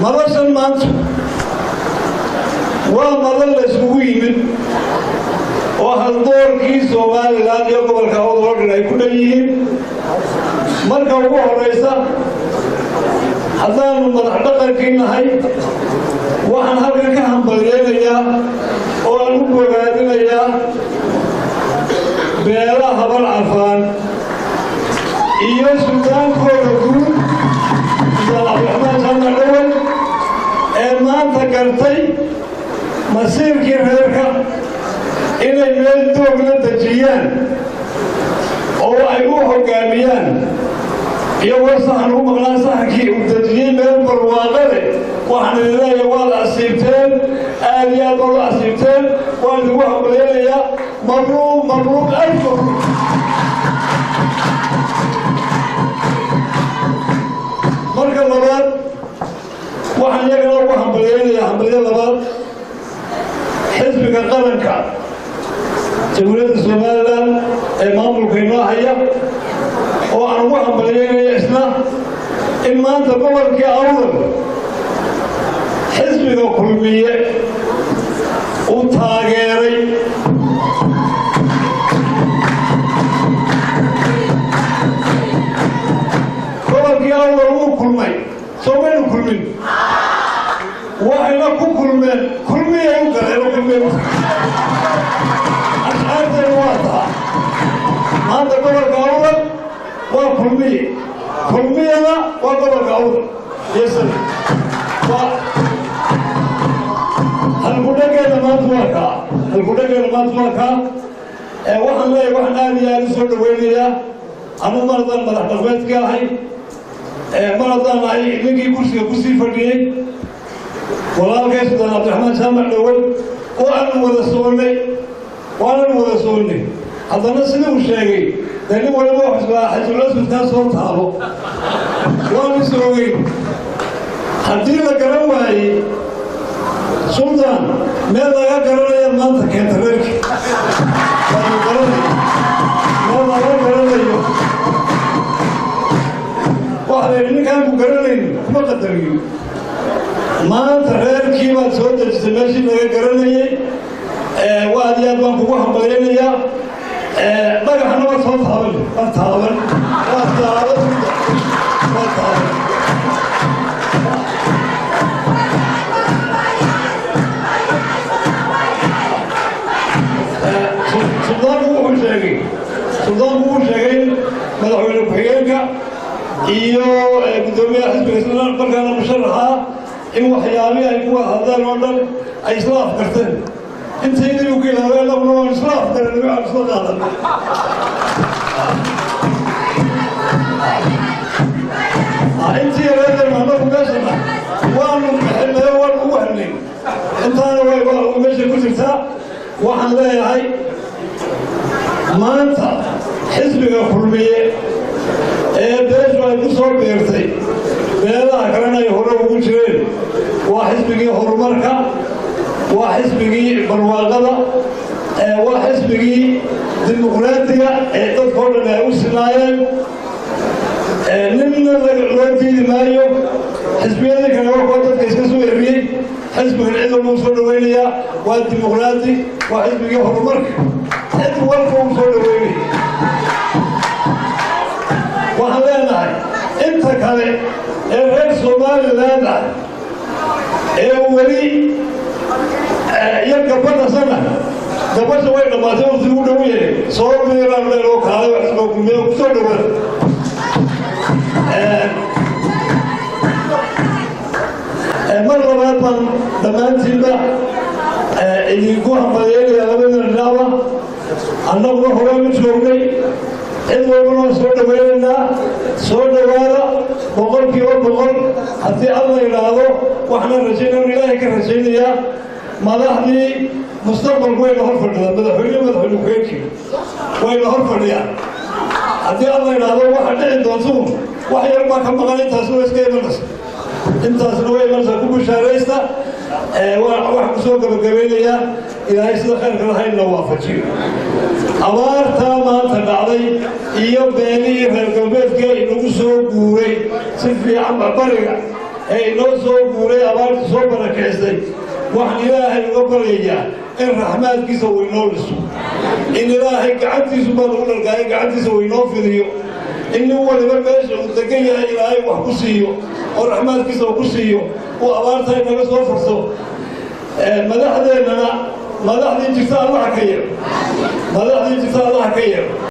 Madashan maanta waa madal la iskugu yimid oo haldoorkii Somaliland iyo gobolka Awdal oo dhan ay ku dhan yihiin. Marka ugu horraysa, haddaanu madax dhaqankii nahay, waxaan halkan ka hambalyeynayaa oo aan u bogaadinayaa beelaha Habar Cafaan iyo suldaankooda guud, Suldaan Cabdiraxmaan Jaamac Dhawal, ee maanta gartay masiirkii reerka inay meel doogla dejiyaan oo ay u hoggaamiyaan, iyagoo saxan ugu maqnaa saxankii uu dejiyey meel barwaaqo leh. Waxaan idin leeyahay, waad asiibteen, aad iyo aad baad u asiibteen. Waan idinku hambalyaynayaa. Mabruuq, mabruuq, alf mabruuq. Marka labaad, waxaan iyagana ugu hambalyaynayaa hambalyo labaad xisbiga qaranka Jamhuuriyadda Somaliland ee maamulka inoo haya, oo aan ugu hambalyaynaya isna in maanta gobolkii Awdal xisbiga Kulmiye uu taageeray. Gobolkii Awdal wuu kulmay, soo maynu kulmin? Waxayna ku kulmeen Kulmiyay u galeen oo Kulmiyay u ashcaarteenu waa taa. Maanta gobolka Awdal waa Kulmiye, Kulmiyana waa gobolka Awdal. Yesan waa halkudhageena maanta, waa kaa halkudhageena maanta waa kaa. Waxaan leeyahay, waxaan aad iyo aad u soo dhawaynayaa, anu mar haddaan madax dhaqmeedka ahay, mar haddaan ahay ninkii kursiga kusii fadhiyey, walaalkay Suldaan Cabdiraxmaan Jaamac Dhowal oo aanu wada soconnay, waananu wada soconnay. Haddana sida uu sheegay dee, nin waliba wuxuu xajul soo taabo, waanu is ogeyn. Haddii la garan waayey, Suldaan, meel laga garanaya maanta keenta reerkii waanu garanaya, meel laga garanayo. Waxa la yidhi, ninkaan ku garanayn kuma qadariyo. Maanta reerkii baad soo dejisay meeshii laga garanayey. Waa aad iyo aad baan kugu hambalyaynayaa. Dhagaxna waa soo taaban, waa taaban, waa taaban, waa taaban. Suldaanku wuxuu sheegay in madaxweyne ku-xigeenka iyo guddoomiyaha xisbiga, isla markaana musharaxa, in waxyaabihii ay ku wada hadleen oo dhan ay isla afgarteen. Intaydii uu ka ilaaway, annaguna waan isla afgaran, waxaan isla qaadanay. Intii yareedeen annagu meeshana waanu bixinay oo waanu ugu xirnay, intaana way meesha ku jirtaa. Waxaan leeyahay, maanta xisbiga Kulmiye ee beeshu ay ku soo biirtay, beelaha kalena ay hore ugu jireen, waa xisbigii horumarka, waa xisbigii barwaaqada, waa xisbigii dimuqraadiga ee dadkao dhan ay u sinaayeen. Ninna loo diidi maayo. Xisbiyadii kale waa kuwa dadka iska soo eriyey. Xisbigan cid walba u soo dhawaynayaa, waa dimuqraadi, waa xisbigii horumarka, cid walba uu soo dhaweynaya. Waxaan leenahay, inta kale ee reer Somaliland ah ee weli iyo gabadha sana gabasha way dhammaatay, waqti ugu dhow yahay, soo biiraan meel oo kaalay wax isoo kulmiya ku soo dhawaada. Mar labaad baan dhammaantiinba idinku hambalyeynaya labada dhinaaba. Annaguna horaan u joognay, cid walbana waan soo dhawaynaynaa. Soo dhowaada 100%. Haddii Alla yidhaahdo, waxaana rajaynaya, Ilaahay ka rajaynayaa, madaxdii mustaqbalku wayna hor fadhidaan, madaxweyne ku-xigeenkii wayna hor fadhiyaan. Haddii Alla yidhaahdo, waxa dhici doontuu wax yar baa ka maqan, intaasna way iska imanaysa, intaasna way imanaysaa. Ku bushaaraysta. Waxaan kusoo gabagabeynayaa, Ilaahay sida khayrka lahayn la waafajiyo. Abaartaa maanta dhacday iyo beenihii reer galbeedka inagu soo guuray si fiican bariga Ee inoo soo guuray, abaartu soo barakicisay, waxaan Ilaahay uga baryayaa in raxmaadkiisa uu inoo dhiso, in Ilaahay gacantiisu baa lagu dhargaayo, gacantiisa uu inoo fidiyo, in nin waliba meesha uu degan yahay Ilaahay wax ku siiyo oo raxmaadkiisa uu ku siiyo, uu abaarta inaga soo furso. Madaxdeennana, madaxdii jirta Allaha ka yeelo, madaxdii jirta Allaha ka yeelo.